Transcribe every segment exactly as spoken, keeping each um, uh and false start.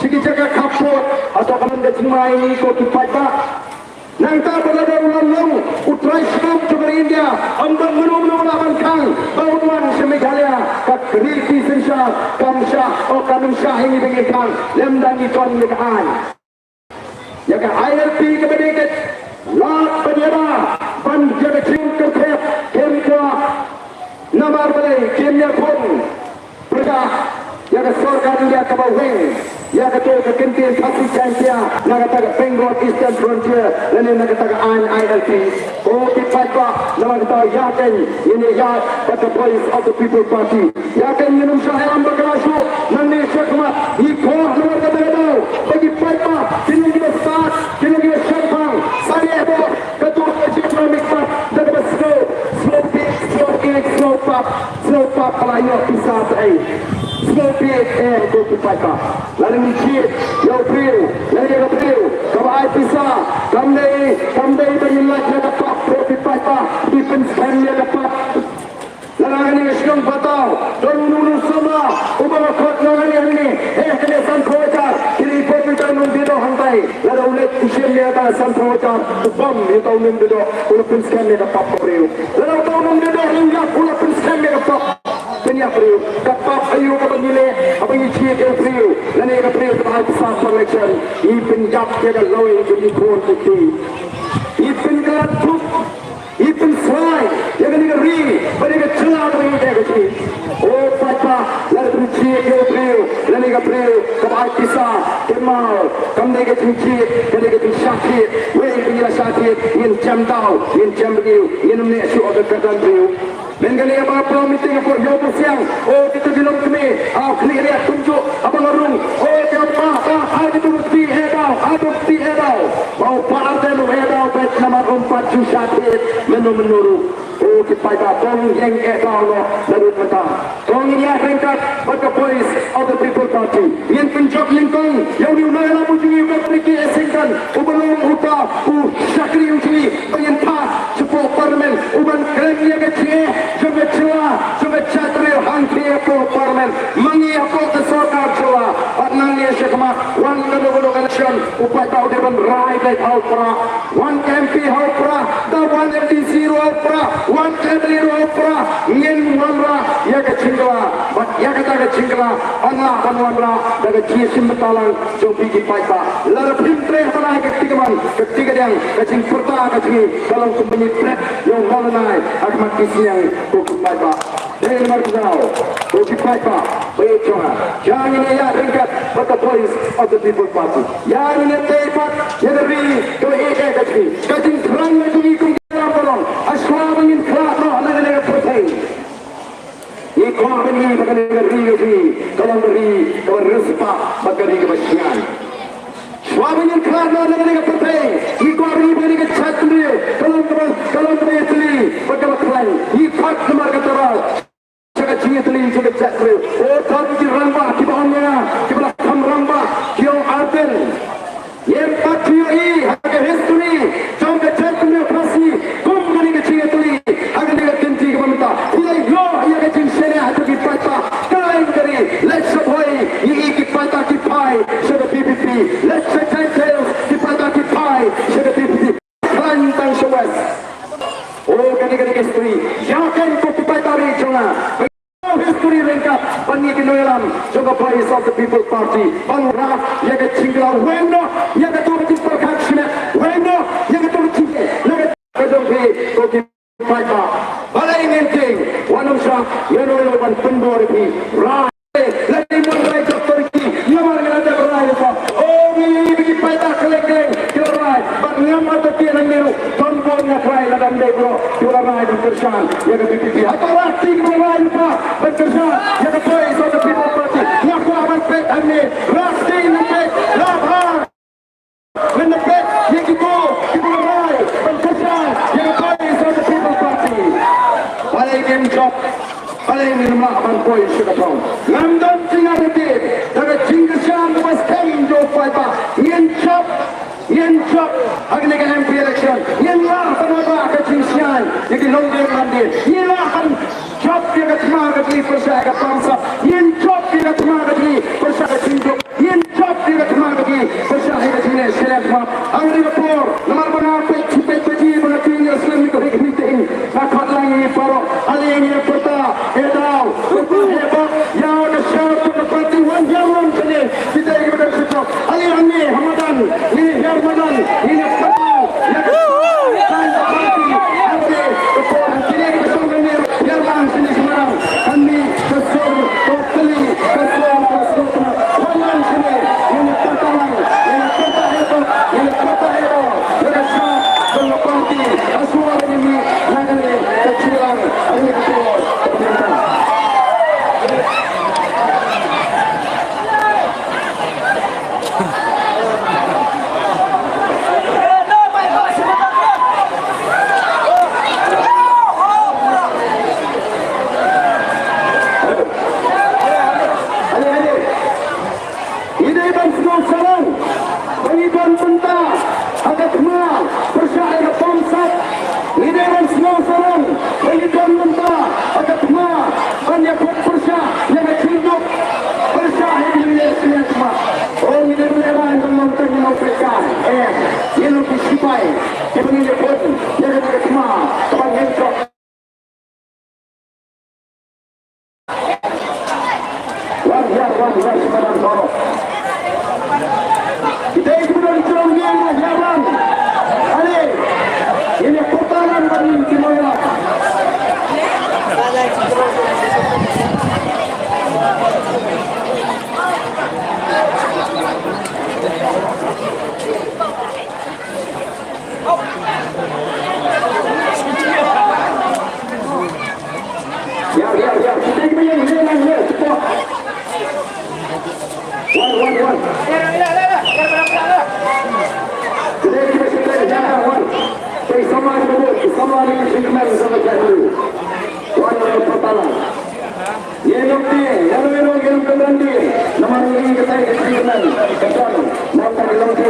sha ki jaka khappud, hato ka long ka jingma ïa ngi ko ki paidbah? Nangta ba lada u la long u trai shnong jong ka ri India, ym don mano mano ba lah ban khang ba un wan sha Meghalaya, ka ri ki synshar kam shah, o kam shah ïa ngi ba ngin khang, lymda ngi don ïa ka aiñ. Ïa ka I L P kaba dei ka lad ban ïada ban ïa ka jingkyrkhu, kim kwah. Namar balei? Kim ïakhun pyrshah ïa ka sorkar India kaba weng, ïa kato ka kyntien Khasi Jaintia na kata ka Bengal Eastern Frontier lane na kata ka aiñ I L P. Ko ki paidbah, namar kata ïa kane ngin ïaid bad ka Voice of the People Party. Ïa kane ngin ym shah ïalam bakla shuh, nangne shakhmat ngi kwah namar kata ka daw ba ki paidbah kin long kiba stad, kin long kiba shemphang. Sa ïa bok ka dur ka jingpynmih pat da kaba sngewbha, sngewbha, sngewbha, sngewbha pap, sngewbha pap ka la ïoh pisa sa ei. Sngewbha em ko ki paidbah. Lada ngi jied ïa u briew, lada ïa ka briew kaba ai pisa, kam dei, kam dei ba ngin lait ïa ka pap ko ki paidbah, ngi pynskhem ïa ka pap. Lada kane ka shnong Pathaw don uno uno u samla uba la khot na kane hangne, eh, kane sanphew hajar, kine i bym ïoh nongdie doh hangtai. Lada u leit u shim ïa ka sanphew hajar, u bym ïoh nongdie doh, u la pynskhem ïa ka pap ka briew. Lada u nongdie doh ryngkat, u la pynskhem ïa ka pap. Pynïap briew, ka pap aïu kaba ngi leh haba ngi jied ïa u briew lane ïa ka briew kaba ai pisa for election? Ngi pynïap ïa ka lawei jong ki khun ki kti. Ngi pynkylla thup. Ngi pynslai ïa kane ka ri bad ïa ka jylla kaba ngi dei ka jong ngi. O paidbah, lada phi jied ïa u briew lane ïa ka briew kaba ai pisa, kynmaw, kam dei ka jingjied, ka dei ka jingshah thied. Wei ba ngi la shah thied, ngin jem daw, ngin jem briew, ngin ym neh shuh ha ka kyrdan briew. Mynta kane ba pynlong meeting hapoh Ïewbusiang, o kito ki longkmie, ha u khlieh riat kumjuh haba nga rung, o ki ong, bah, bah, ha kito ki kti eh daw, ha kito ki kti eh daw. Ba u Bah Ardent u eh daw beit namar um pat ju shah thied mynno mynno ruh. O ki paidbah, to ngin ïeng eh daw noh naduh mynta. To ngin ïaid ryngkat bad ka Voice of the People Party. Ngin pynjop nyngkong ïa une u nongïalam u jong ngi u Bah Ricky A. Syngkon, uba long uta u shakri u jong ngi ba ngin phah shapoh Parliament, uban kren ïa ka jingeh jong ka jylla, jong ka jaitbynriew hangtei hapoh Parliament. Ma ngi hapoh ka sorkar jylla, bad nangne shakhmat, wan kano kano ka election, u paidbah u dei ban rai beit ha u Prah. Wan ka M P ha u Prah, da wan M D C ruh ha u Prah, wan ka M L A ruh ha u Prah, ngin wanrah ïa ka jingkylla, bad ïa kata ka jingkylla yn lah ban wanrah da ka jingïashim bynta lang jong phi ki paidbah. Lada phim treh ban ai ka kti kamon, ka kti kadiang, ka jingpyrta ka jong ngi ka long kumba ngi pret ïa u mawlynnai ha khmat ki sniang ko ki paidbah. Dei namar kata, ko ki paidbah ba ïeit jong nga, ïa ngin ïaid ryngkat bad ka Voice of the People Party. Ïa ngin ïatei pat ïa ka ri kaba ïeit ka jong ngi. Ka jingkhlaiñ ka jong ngi kum ki nongïalam baroh, ha shuwa ba ngin khlad noh na kane ka pyrthei, ngi kwah ban ïohi ba kane ka ri ka jong ngi ka long ka ri kaba riewspah bad ka ri kaba shngaiñ. Shuwa ba ngin khlad noh na kane ka pyrthei, ngi kwah ban ïohi ba kane ka jaitbynriew ka long kaba, ka long kaba ïatylli bad kaba khlaiñ. Ngi khot namar kata ba sha ka jingïatylli jong ka jaitbynriew. O, don ki rangbah kiba ong ïa nga, kiba la kham rangbah, ki ong Ardent, ngim pat ju ïohi ha ka history jong ka jaitbynriew Khasi kum kane ka jingïatylli ha kane ka kynti kaba mynta. Phi la ïoh ïa ka jingshaniah jong ki paidbah, ka ïing ka ri. Leit sha Bhoi, ngi i ki paidbah ki phai sha ka V P P. Leit sha Jaintia Hills, ki paidbah ki phai sha ka V P P. Khlaiñ tang sha West. O, kane ka dei ka history. Ïa kane ko ki paidbah ri jong nga, history ryngkat bad ngi ki nongïalam jong ka Voice of the People Party, ban wanrah ïa ka jingkylla, weng noh ïa kato ka jingpyrkhat shimet, weng noh ïa kato ka jing, na ka jong phi ko ki paidbah. Balei ngin tieng? Wat nym shah, ngi ïoh ban pynbor ïa phi. Rai. Lada mon rai Doctor Ricky, namar ngi la dep rai lypa. O, ngi ïohi ba ki paidbah kylleng kylleng ki la rai. Bad ngam artatien hangne ruh, don bun nga trai lada ym dei baroh kiba la rai ban kyrshan ïa ka V P P. Hato Rashti kiba la rai lypa ban kyrshan ïa ka Voice of the People Party? Nga kwah ban peit hangne, Rashti, nang peit, la bha. Ngan peit ïa kito kiba la rai ban kyrshan ïa ka Voice of the People Party. Balei kim jop? Balei ngim lah ban poi sha ka thong? Ngam don jingïatip da ka jingkyrshan kaba skhem jong u paidbah. Ngin jop, ngin jop ha kane ka M P election. Ngin lah ban wanrah ka jingshngaiñ ïa ki longdien mandien. Ngin lah ban jop ïa ka thma ka jong ngi pyrshah ïa ka bamsap. Ngin jop ïa ka thma ka jong ngi pyrshah ka jingduk. Ngin jop Sarong ba ngi don mynta ha ka thma pyrshah ïa ka bamsap. Ngi dei ban sngew sarong ba ngi don mynta ha ka thma ban ïakhun pyrshah ïa ka jingduk, pyrshah ïa ka jingduk. O, ngi dei ban ïa ban ban long tang ngi long pyrshah. Eh, ngi long ki sipai kiba ngi ïakhun ïa ka thma kaba ngi ïakhun. Wan, wan, wan, wan, sha madan baroh. Kita ïa kiba don jrong ïa wan, ïa wan. Ale, ïa ïa pyrta lan ban ïa ki mawla. Ïa, ïa, ïa. Kita kiba ïeng, ïeng, ïeng, ïeng. Wan, wan, wan. Kita kiba kita ïeng, wan. Kita sama, kita sama, kita sama. Wan, wan, wan, wan. Ïa longte, ïa longte, ïa longte, ïa longte. Namar ïa ka tai ka tai ka nan, ka ton, namar ka longte.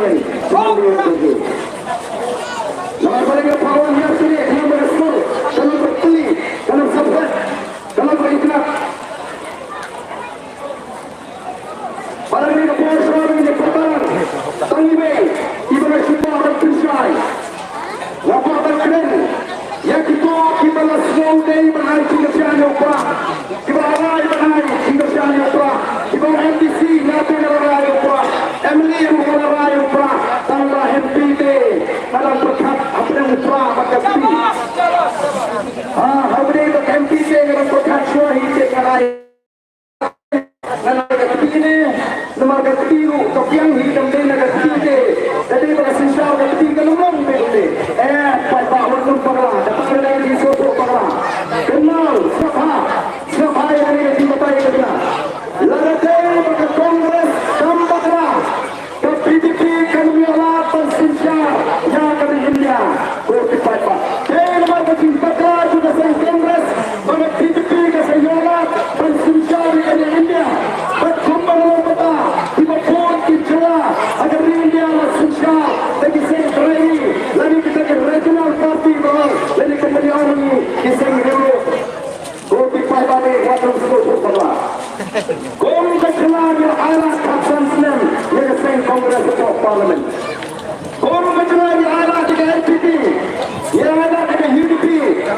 Namar ba ka power ïa sini, namar ka sur, ka namar peli, ka namar sabhat, ka namar ikna. Para ni ka por sra ni ka por. Tang ni me, iba la shuwa ban pynshai. Nga kwah ban kren ïa kito kiba la sngew dei ban ai jingkyrshan ïa u Prah, kiba la rai ban ai jingkyrshan ïa u Prah, kiba M D C nga te nga la rai ïa u Prah, M L A ruh nga la rai ïa u Prah, tang ba M P te nga dang pyrkhat hapdeng u Prah bad ka kti. Ha, hapdeng ka M P te nga dang pyrkhat shuwa hi te nga rai. Namar ka kti ne, namar ka kti ruh ka biang hi kam dei na ka kti te. Ka dei ba ka synshar ka kti ka long long te te. Eh, paidbah wat nym bakla, da ka dei ki sngewthuh bakla. Kynmaw, sngap bha, sngap bha ïa kane ka jingbatai ka jong nga. Lada dei ba ka Congress kam bakla, ka B J P kan ym ïoh lad ban synshar ïa ka ri India. Ko ki paidbah. Dei namar ka jingbakla jong ka seng Congress ba ka B J P ka sa ïoh lad ban synshar ïa ka ri India. Bad kumba nga la ong mynta, kiba bun ki jylla ha ka ri India la synshar da ki seng rei, lane kita ki regional party ba, lane kumba ngi ong ki seng rei. Ko ki paidbah, wat nym sngewthuh bakla. Kum ka jylla ngi la ailad khatsan snem ïa ka seng Congress hapoh Parliament. Kum ka jylla ngi la ailad da ka N P P, ngi la ailad da ka U D P.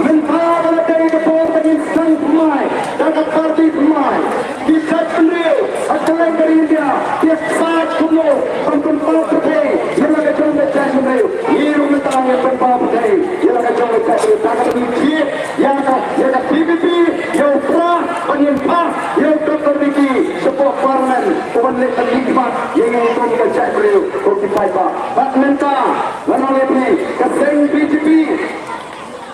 Mynta ba la dei ka por ba ngin sdang thymmai da ka party thymmai. Ki jaitbynriew ha kylleng ka ri India ki excited kumno ban pynpaw pyrthei ïa la ka jong ka jaitbynriew. Ngi ruh mynta ngin pynpaw pyrthei ïa la ka jong ka jaitbynriew. Tang ba ngin jied ïa ka, ïa ka B J P, ïa u Prah, ban ïeng pass ïa u Doctor Ricky shapoh Parliament, u ban leit ban ïeng pass ïa ngi kum ka jaitbynriew, ko ki paidbah. Bad mynta ngan ong ïa phi, ka seng B J P,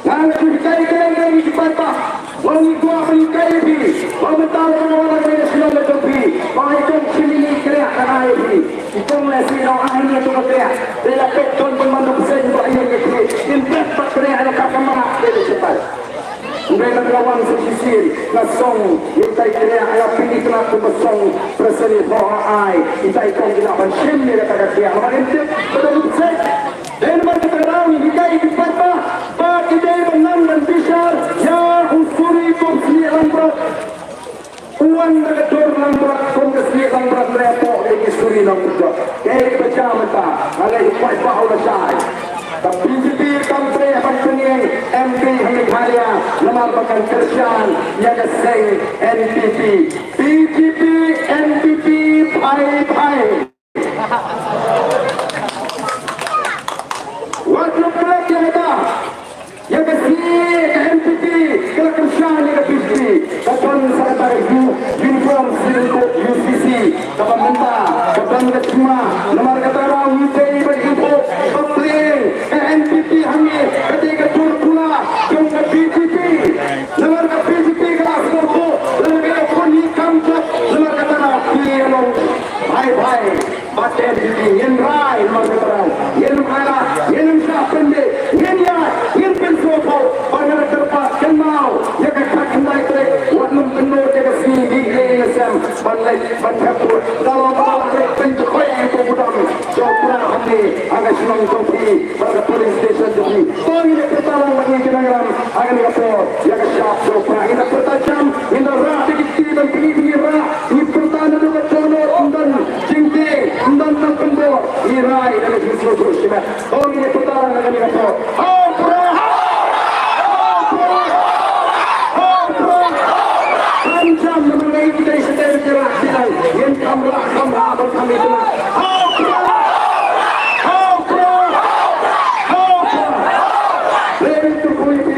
nga la ju hikai kane ïa ki paidbah. Nga ong ngi kwah ban hikai ïa phi. Ba mynta la ka wan la ka Shillong la jong phi, ba ai jong shini ngi kren ka ai ïa phi. Ki kong lehse nong ah ïa to ka kriah. Dei la peit don ban man da pynshai ba ïa ngi kri. In peit ba kriah ïa ka kamra dei da shitai. Ngi na ka wan sa shisien nga song ïa tai kriah ïa pini kena tu ba song. President ho ai ïa tai kong ïa ban shim ïa kata ka kriah. Namar in tip ba da pynshai. Dei namar kata ka daw ngi hikai ki paidbah ba ki dei ban nang ban bishar ïa u suri kum snieh langbrot. U wan da ka dur langbrot kum ka snieh langbrot, hynrei hapoh dei ki suri nongpynjot. Kaei kaba jia mynta? Hangne u paidbah u la shai. Ka B J P kam treh ban pynïeng M P ha Meghalaya namar ba kan kyrshan ïa ka seng N P P. B J P, N P P, bye bye. Wat nym klet ïa kata. Ïa ka C A A, ka N P P ka la kyrshan ïa ka B J P. Ka don sa kata ka u-, Uniform Civil Code, U C C, kaba mynta ka don ka thma. Namar kata ruh ngi dei ban ïoh ba pyrshah ka N P P hangne ka dei ka dur pula jong ka B J P. Namar ka B J P ka la sngewthuh lada ka ïakhun hi kam jop. Namar kata ruh ki ïa long bhai bhai. Bad N P P ngin rai namar kata ruh. Ngin ym ailad, ngin ym shah pynbeit, ngin ïaid, ngin pynsngewthuh. Bad nga kyrpad kynmaw ïa ka khatkhyndai tarik, wat nym kynnoh ïa ka sngi, ngi ïeng ïa ka sem ban leit ban thep vote. Nga ong ba la leit pynjukoi. Bad ka polling station jong ngi. To ngin ïa pyrta lang bad ngi ki nongïalam ha kane ka por ïa ka shap jong u Prah. Ngin da pyrta jam, ngin da rah da ki kti ban pyni ba ngi rah. Ngi pyrta naduh ka dohnud, ym don jingtieng, ym don nongkyndong. Ngi rai da ka jingsngewthuh shimet. To ngin ïa pyrta lang ha kane ka por. Ha u Prah! Ha u Prah! Ha u Prah! Kham jam namar ngi ïeit ïa ki shatei ba ki rah, ki dang ngin kham rah, kham rah ban kham ïeit. Ha u Prah! Ha u Prah! Ha u Prah! Hynrei to ngin ïa